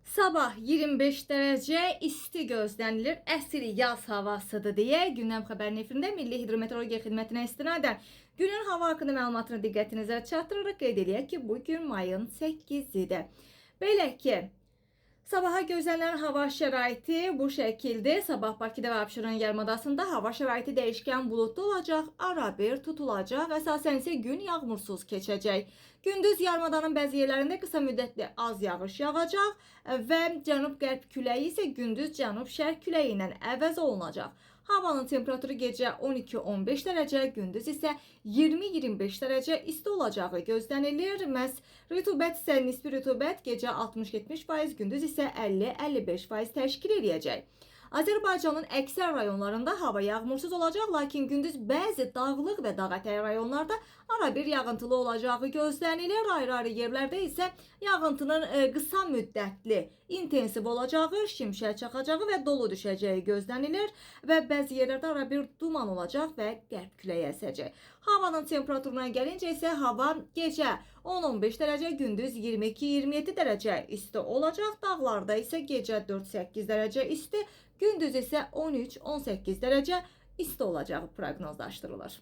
Sabah 25 dərəcə isti gözlənilir. Əsl yaz havasıdır deyə Gündəm xəbərinin efirində Milli Hidrometeorologiya Xidmətinə istinadən günün hava haqqında məlumatını diqqətinizə çatdırırıq. Qeyd eləyək ki, bu gün mayın 8-idir. Belə ki, sabaha gözlənilən hava şəraiti bu şəkildə. Sabah Bakıda və Abşeron yarımadasında hava şəraiti dəyişkən buludlu olacaq, arabir tutulacaq, əsasən isə gün yağmursuz keçəcək. Gündüz yarımadanın bəzi yerlərində qısa müddətli az yağış yağacaq və cənub-qərb küləyi isə gündüz cənub-şərq küləyi ilə əvəz olunacaq. Havanın temperaturu gecə 12-15 dərəcə, gündüz isə 20-25 dərəcə isti olacağı gözlənilir. Məhz rütubət isə nisbi rütubət gecə 60-70%, gündüz isə 50-55% təşkil eləyəcək. Azərbaycanın əksər rayonlarında hava yağmursuz olacaq, lakin gündüz bəzi dağlıq və dağətəyi rayonlarda arabir yağıntılı olacağı gözlənilir. Ayrı-ayrı yerlərdə isə yağıntının qısa müddətli intensiv olacağı, şimşək çaxacağı və dolu düşəcəyi gözlənilir və bəzi yerlərdə arabir duman olacaq və qərb küləyi əsəcək. Havanın temperaturuna gəlincə isə hava gecə 10-15 dərəcə, gündüz 22-27 dərəcə isti olacaq. Dağlarda isə gecə 4-8 dərəcə isti, gündüz isə 13-18 dərəcə isti olacağı proqnozlaşdırılır.